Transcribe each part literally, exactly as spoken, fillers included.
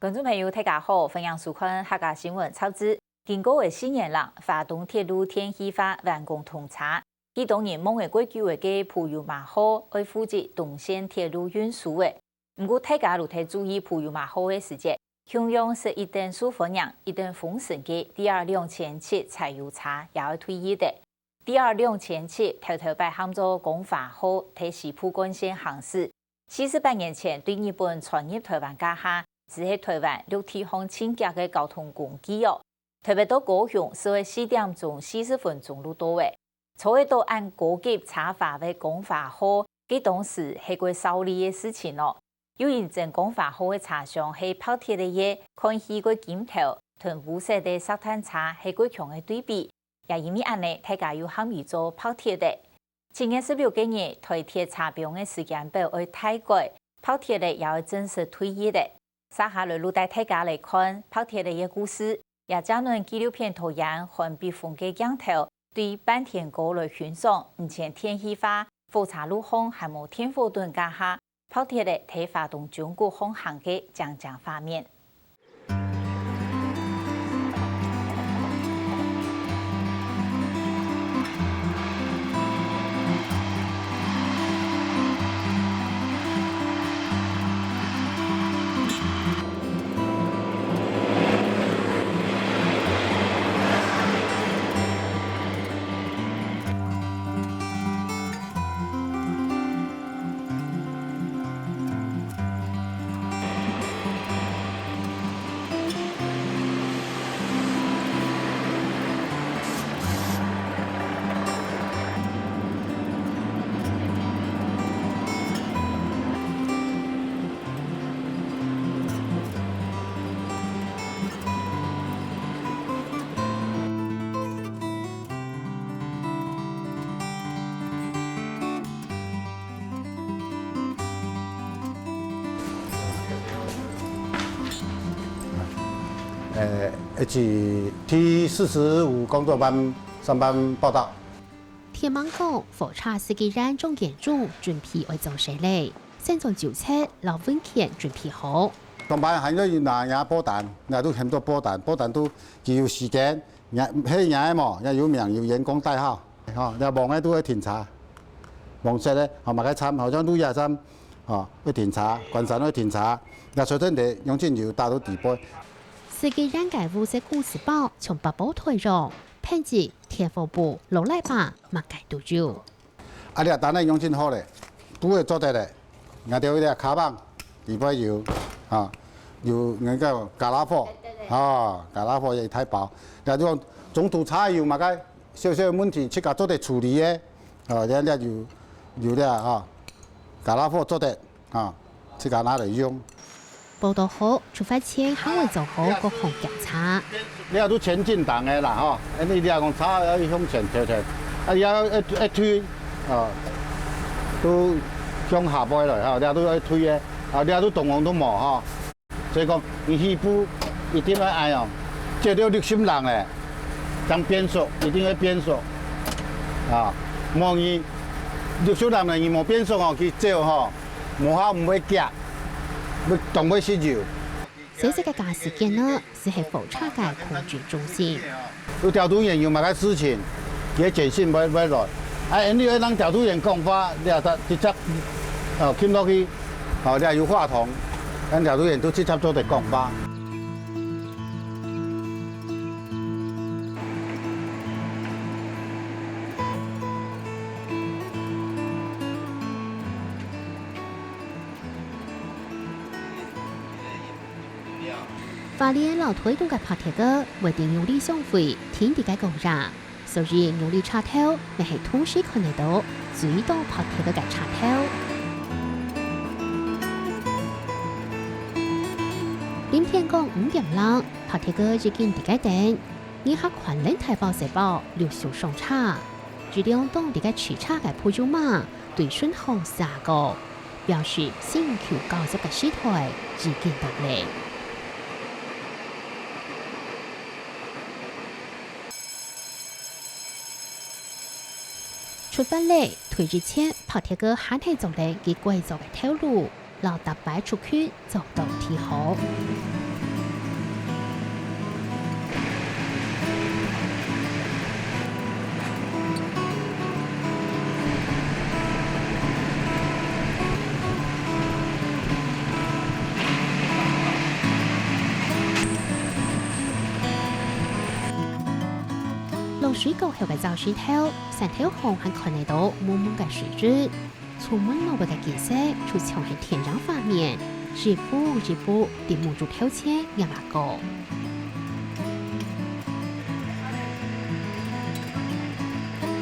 觀眾朋友，大家好，歡迎收看客家新聞雜誌。經過了四年零，花東鐵路電氣化完工通車，去當人望了蓋久个普悠瑪號，愛負責東線鐵路運輸了。毋過大家都在注意普悠瑪號个時節，共樣係一等受歡迎、一等風神个D R兩千七柴油車也愛退役了。D R兩千七頭頭擺喊做光華號，在西部幹線行駛， 四十八年前對日本傳入臺灣該下，就係臺灣陸地項盡遽个交通工具哦。臺北到高雄就愛四點鐘四十分鐘就到了。坐得到恁高級奢華个光華號，該當時係蓋少有个事情哦。有人稱光華號个車廂係白鐵个，看起蓋金頭，同烏色个石炭車係蓋強个對比。也因為恁呢，大家又喊佢做白鐵个。 七月十六个日，臺鐵車廂个時間表愛大改，白鐵个也愛正式退役了。續下來就帶大家來看白鐵个故事。這隻轆紀錄片導演韓碧峰个鏡頭，對半天高來欣賞，毋曾電氣化，火車路項還無電火等該下， 白鐵个在花東縱谷航行个靚靚畫面。呃，H T四十五工作班上班報到。鐵鈿講，火車司機員總檢組準備愛做事了，先將酒測摎文件準備好。上班還愛拿，拿報單，拿都喊做報單，報單都佢有時間， 若，係若个無，也有名，有員工代號。吼，若黃个都愛停車，黃色个，吼，麼个站，好像路野站，吼，愛停車，關山愛停車，若隨身个用盡油打到底背。司機員个烏色公事包，像百寶袋樣，片子、電火布、勞力把，麼个都有。 啊，這單仔用盡好咧，都會做得咧。𠊎兜這卡棒，裡背有，啊，有那個加拉貨，啊，加拉貨也一大包。這種中途車有麼个小小問題，自家做得處理个，啊，這，這有，有這，啊，加拉貨做得，啊，自家拿來用。 報到好，出發前還會做好各項檢查。這都全進檔个啦，吼。恁呢你若講車愛向前推推，啊，也愛，愛推，啊，都向下背來，吼，這都愛推个，啊，這都動工都無，吼。所以講，你起步一定愛愛哦，接到六十零咧，正變速，一定愛變速，啊，無你六十零咧，你無變速哦，去走吼，無效毋會遽。 會當會失油。細細个駕駛間呢，就係火車个控制中心。有調度員有麼个事情，佢个簡訊會，會來。啊，你愛同調度員講話，你也得直接，哦，撳落去，哦，你也有話筒，同調度員都直接做得講話。 花蓮摎臺東个白鐵哥會定用里相會，停在該高壓，所以用里車頭乜係同時看得到最多白鐵哥个車頭。臨天光五點零，白鐵哥已經在該等，人客擐等大包細包陸續上車。 一輛擋在該直插个普悠瑪，對順風駛過，表示新舊交接个時代已經到咧。出發咧，退役前，白鐵哥還係著等佢歸族个頭顱， 摎逐擺族群做到最好。水溝口个灶脣頭，山頭項還看得到濛濛个水珠。出門路尾个景色，就像係電影畫面，一步一步，在目珠頭前映啊過。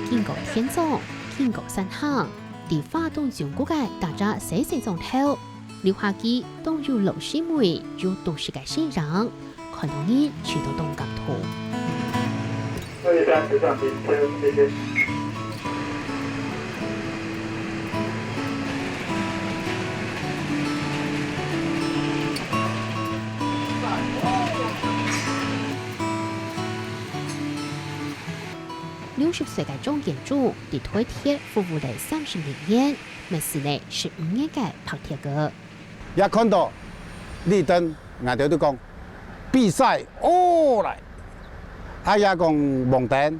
經過田莊，經過山坑，在花東縱谷个逐隻細細莊頭，溜下去，當有老師妹，有都市个身影， 看到人就都當感動。所以大家上去，谢谢。六十歲个張建中，在臺鐵服務了三十六年，乜駛了十五年个白鐵哥。 也看到綠燈，𠊎兜就講，比賽，哦，來！啊，也講黃燈，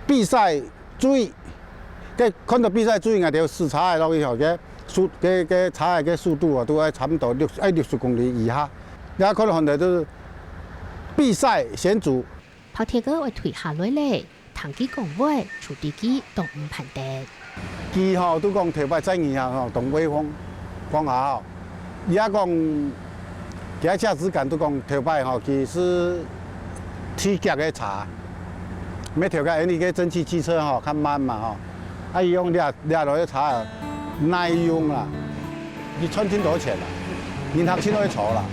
比賽注意！該看到比賽注意，𠊎兜駛車个落去吼，該速，該，該車个該速度哦，都愛差毋多六，愛六十公里以下。也看到很多都是比賽先阻， 白鐵哥愛退下來咧，聽佢講話，就知佢當毋盼得。佢吼，都講頭擺載人啊吼，當威風，講下吼。佢也講，佢个駕駛感都講頭擺吼，佢係第一架个車，無頭架，因為个蒸汽機車吼，較慢嘛吼。啊，佢用這，這落个車啊，耐用啦。 佢賺盡多錢啦，人客盡多坐啦。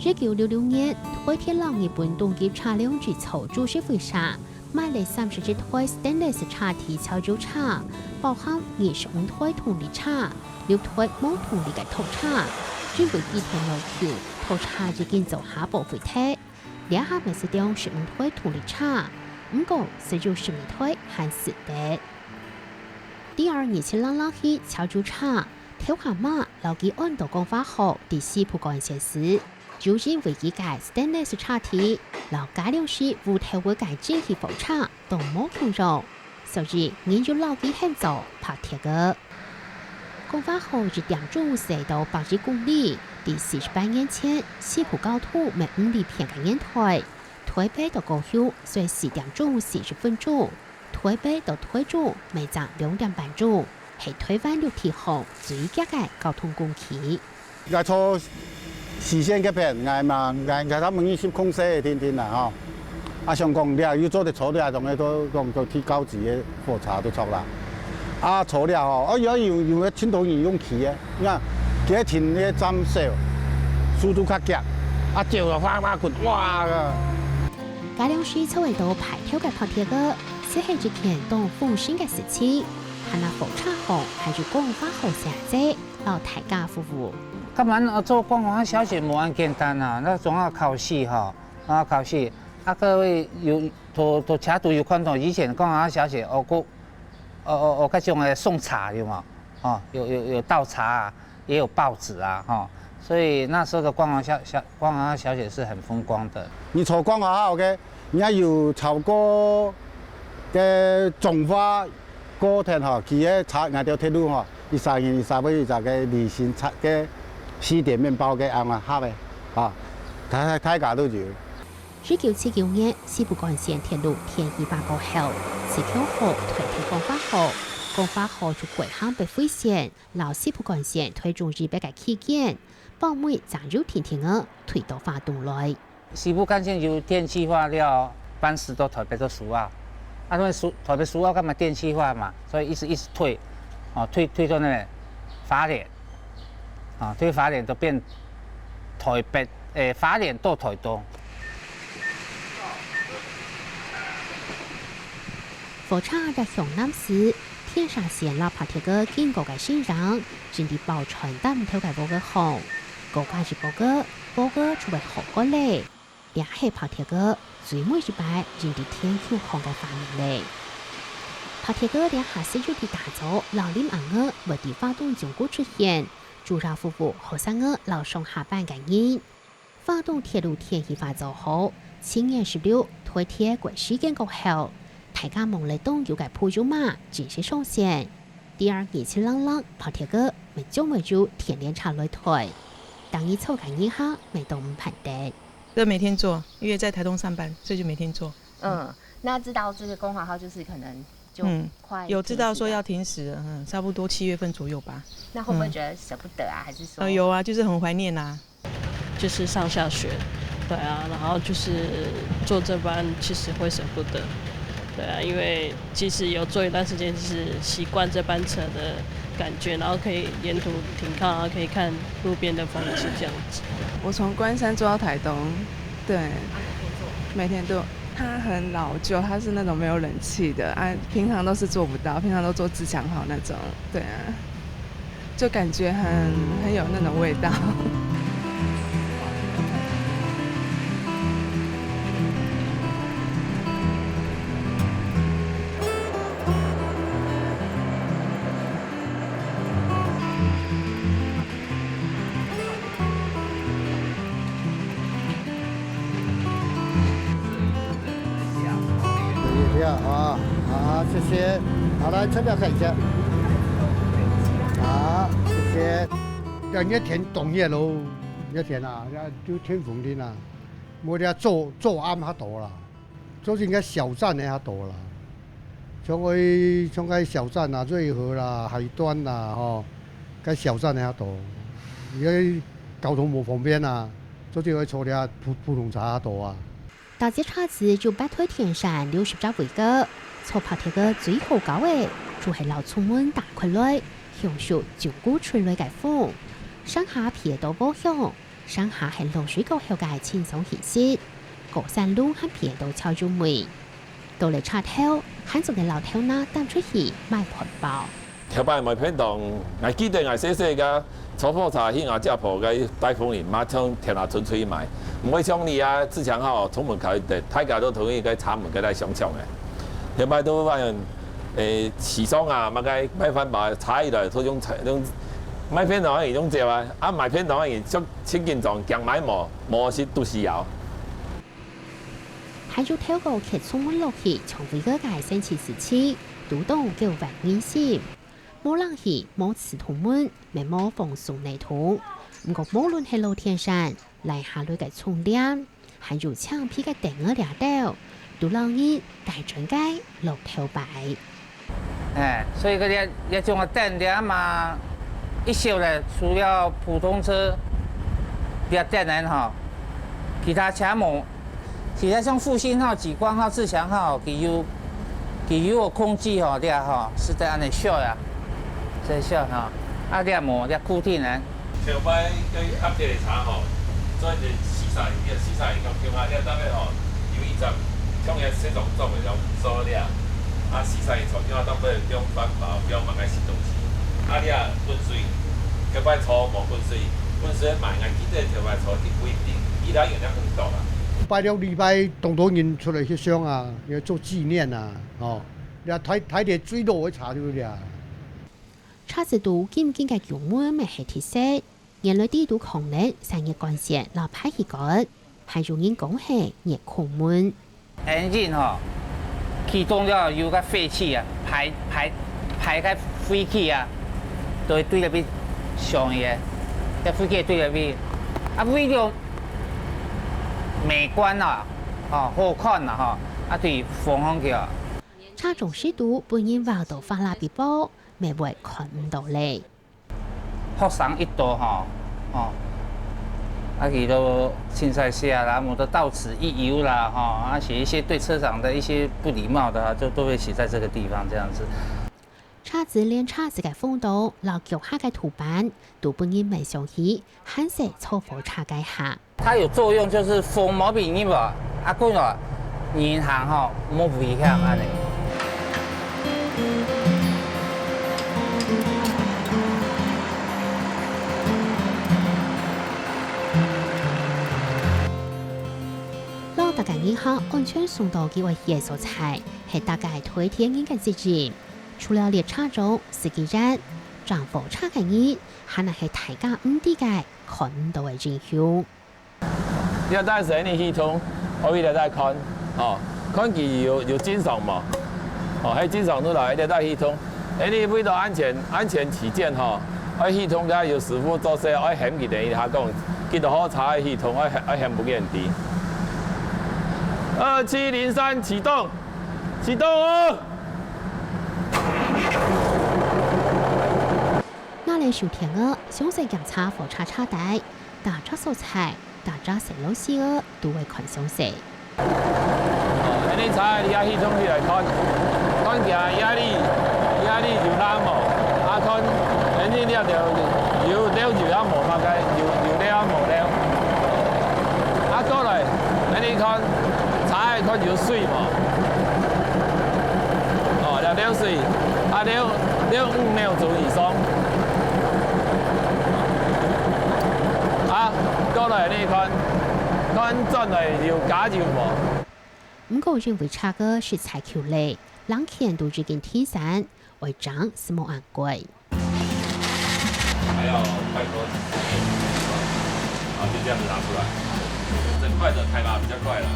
一九六六年，臺鐵摎日本東急車輛製造株式會社買了三十一臺stainless車體超級車，包含二十五臺動力車、六臺無動力个拖車。因為幾天落去，拖車已經做下報廢忒。這下乜使用十五臺動力車，毋過只有十二臺還駛得。第二二七零零去超級車，頭下嘛， 摎佢安到光化號在西部幹線時，就因為佢个stainless車體，摎該量時烏頭烏个蒸汽火車都無共樣，所以人就摎佢喊做白鐵哥。光化號一點鐘駛到百一公里，在四十八年前，西部交通乜毋利便个年代，臺北到高雄需四點鐘四十分鐘，臺北到臺中乜正兩點半鐘。 係臺灣陸地項最遽个交通工具。𠊎坐四線該片，𠊎嘛，𠊎，𠊎差毋多二十公里定定啦吼。啊，想講這又做得坐這種个，都講到最高級个火車都坐啦。啊，坐了吼，哦，有，有，有个盡多人用騎个，你看，佢停个站少，速度較遽，啊，走了嘩嘩滾，哇！該量時坐會到排頭个白鐵哥，實係一件當風神个事情。 還拿火車項還有光化號寫字，摎大家服務。今晚，呃，做光華小姐無恁簡單啊，該總要考試吼，啊，考試。啊，各位有，坐，坐車都有看到，以前光華小姐，哦，過，哦，哦，哦，該種个送茶有無？哦，有，有，有倒茶啊，也有報紙啊，吼。所以那時候的光華小，小，光華小姐是很風光的。你坐光華號个， 人家有超過个彰化高鐵吼，佢个車，𠊎兜鐵路吼，一儕人一儕會有一隻个旅行車个四點麵包个恁樣盒个，啊，大，大家都有。一九七九年，西部幹線鐵路電氣化過後，自強號代替光化號，光化號就改行北迴線，摎西部幹線推進一百个期間，包尾正有定定仔推到花東來。 西部幹線由電氣化了，班次到台北到蘇澳。啊，因為蘇，台北蘇澳該嘛電氣化嘛，所以一直，一直推，哦，推，推到那個花蓮，啊，推花蓮都變台北，誒，花蓮到台東。 火車一向南時，天沙線摎白鐵哥經過个身影，正在包穿擔頭个屋仔項。過加一步仔，屋仔就會好過咧。這係白鐵哥最尾一擺正在天空項个畫面咧。白鐵哥這下係有在打造摎林阿娥會在花東縱谷出現，主要服務後生仔摎上下班个人。花東鐵路天氣化做好，七月十六台鐵關時間過後，大家望來當有个普悠瑪正式上線。第二日清朗朗，白鐵哥乜將會有電聯車來推，逐日坐个人客乜都毋盼得。這每天坐，因為在台東上班，所以就每天坐。嗯，那知道這個光華號就是可能就嗯，快有知道說要停駛了，嗯，差不多七月份左右吧。那會不會覺得捨不得啊？嗯。還是說？呃，有啊，就是很懷念啊。就是上下學，對啊，然後就是坐這班其實會捨不得，對啊，因為其實有坐一段時間，就是習慣這班車的感覺，然後可以沿途停靠，然後可以看路邊的風景這樣子。我從關山坐到台東，對，每天坐。它很老舊，它是那種沒有冷氣的，啊，平常都是坐不到，平常都坐自強號那種，對啊。 就感覺很，很有那種味道。謝謝啊，好，謝謝。好，來，車票看一下。好，謝謝。要熱天當熱咯，熱天啊，要就天風冷啊，無得做，做暗較多啦，做應該小站的較多啦。像該，像該小站啊，瑞和啦、海端啦，吼，該小站的較多，因為交通無方便啊，做就愛坐這普，普通車較多啊。 逐隻車子有八台電扇、六十隻位角，坐白鐵哥最好搞个，就係摎窗門打開來，享受從古吹來个風。上下鼻到無響，上下係落水過後个清爽氣息，高山路還鼻到超有味。到了車頭，還做得摎頭那擔出去買飯包。 頭擺買便當，𠊎記得𠊎細細个坐火車去𠊎姐婆个大鳳林，嘛從田下村出去買，毋會像你啊，自強號出門口，大家都同一个車門个來相搶个。頭擺都話，誒，市場啊，麼个賣飯包，車一來，都用，用賣便當个用走啊，啊，買便當个就盡緊張，驚買無，無食肚屎枵。還有透過蹶窗門落去，搶位角个神奇事情，都當夠穩人心。 無冷氣、無自動門，乜無防鬆系統。毋過無論係老電扇、拉下來个窗簾，還有青皮个凳仔這兜，都摎人帶轉个落頭擺。哎，所以講這，這種个凳簾嘛，一少咧，除了普通車這凳仔吼，其他車無。 其實像復興號、莒光號、自強號，佢有，佢有个空氣吼，這吼，係在恁樣燒啊，在燒吼。啊，這無，這固定个。頭擺个壓鐵个車吼，做一个四三零，四三零到中央，這搭尾吼，有一站，像个西裝做个了，做了。啊，四三零坐中央搭尾用飯包，用麼个食東西。啊，這滾水，頭擺坐無滾水，滾水買，𠊎記得頭擺坐一杯冰，依然有那很多啦。拜六、禮拜 當多人出來翕相啊，要做紀念啊，吼。這大，大體最多个車就這。車子肚金金个油門乜係鐵色，原來底肚囥等散熱管線摎排氣管，還有人講係熱空門。Engine吼，啟動了有个廢氣啊，排，排，排个廢氣啊，都會對該位上去个，該廢氣對該位，啊，為了 美觀啊，吼，好看啊，吼，啊，對方向去啊。車中時肚分人挖到花啦嗶啵，乜會看毋到咧。學生一多吼，吼，啊，佢都凊彩寫啦，無就到此一遊啦，吼，啊，寫一些對車長的一些不禮貌的啊，就都會寫在這個地方這樣子。車子連車子个風擋摎腳下个塗板，都分人愐想起 還細坐火車該下。它有作用，就是防毛病，你無？啊，講哦，人行吼，無危險恁樣。摎逐家人下安全送到佢愛去个所在，係大家對天人个責任。除了列車長、司機員，掌火車个人，還係大家毋知个看毋到个英雄。這搭係你系統，我為了再看，哦，看佢有有正常無？哦，係正常出來，這搭系統，哎，你為了安全安全起見吼，愛系統該有師傅做事，愛喊佢等一下講，幾多號車个系統，愛喊愛喊分佢知。二七零三啟動，啟動哦！ 若來收聽个，詳細檢查火車車底，打隻所在，打隻細路仔个，都會看詳細。哦，恁呢車你也系統起來看，看佢壓力，壓力有罅無？啊，看恁呢這條有漏油也無麼个，有有漏也無漏。啊，過來，恁呢看車仔看有水無？ 哦，這漏水，啊，漏漏五秒鐘以上。啊，過來你看，看轉來有加油無？毋過因為車仔實在舊了，零件都已經停產，愛整係無恁貴。 還要拜託，好，就這樣子拿出來，整塊的開吧，比較快啦。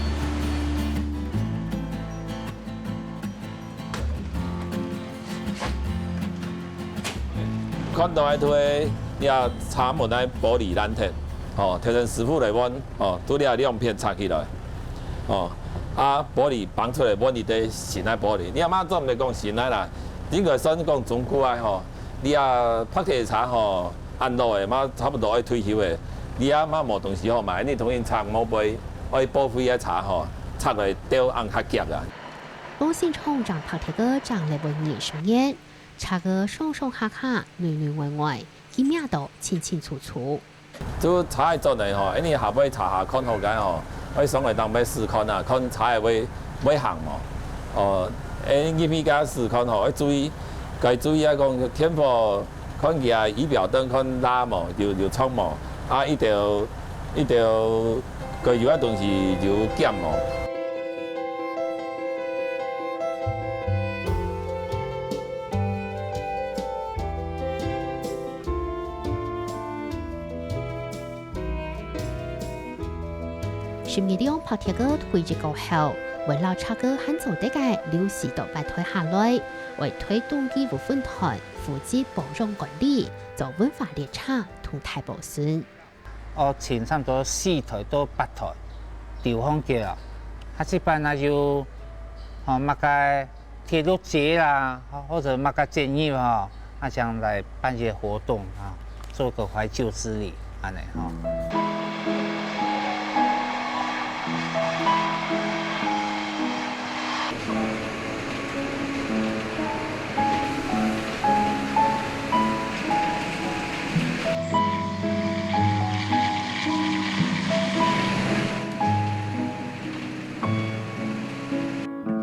看到愛推，你啊，車門个玻璃爛忒，哦，頭先師傅來換，哦，都這兩片拆起來，哦，啊，玻璃崩出來，換一塊新个玻璃，你阿媽做毋得講新个啦，應該算講中古个吼。 你啊，白鐵車吼，恁老个嘛，差不多愛退休个。你啊嘛無東西好賣，你同人拆無賣，愛報廢个車吼，拆來丟恁較遽啊。王先昌將白鐵仔整了會二十年，車仔上上下下、內內外外，佢摸到清清楚楚。 就車仔轉來吼，恁呢下背車下看好个吼，愛上來當面試看啊，看車仔會會行無？哦，恁呢入去該試看吼，愛注意，該注意啊，講電火，看佢啊儀表燈看罅無，有有著無？啊，一條一條該有个東西有減無？ 十二輛白鐵仔退役過後，會摎車仔還做得个留時到月台下來，會推動機務分團負責保養管理，做文化列車同大保孫。哦，請差不多四台到八台，丟荒去啊。啊，這擺呢有，哦，麼个 鐵路節啦，或者麼个節日吼，啊，想來辦些活動啊，做個懷舊之旅，恁呢吼。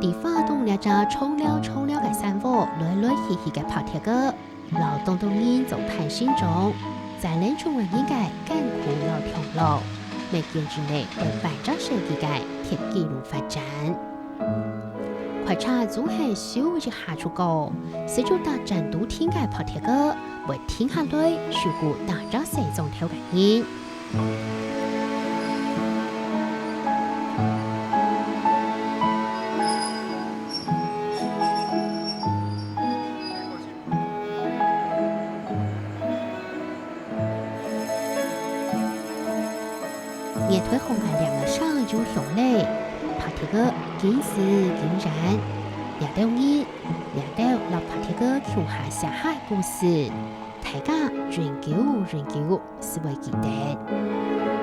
在花東這隻長尞長尞个山窩，來來去去个白鐵仔，摎當多人做伴成長，在人中國人个艱苦摎享樂，乜見證了會半隻世紀个鐵鐵路發展。快車總係咻一下就過，駛到搭站堵停个白鐵仔，會停下來，收顧打隻細庄頭个人。 月台項个鈴仔聲又響咧，白鐵仔金絲金圓，這兜人，這兜摎白鐵仔共下寫下个故事，大家永久永久 斯會記得。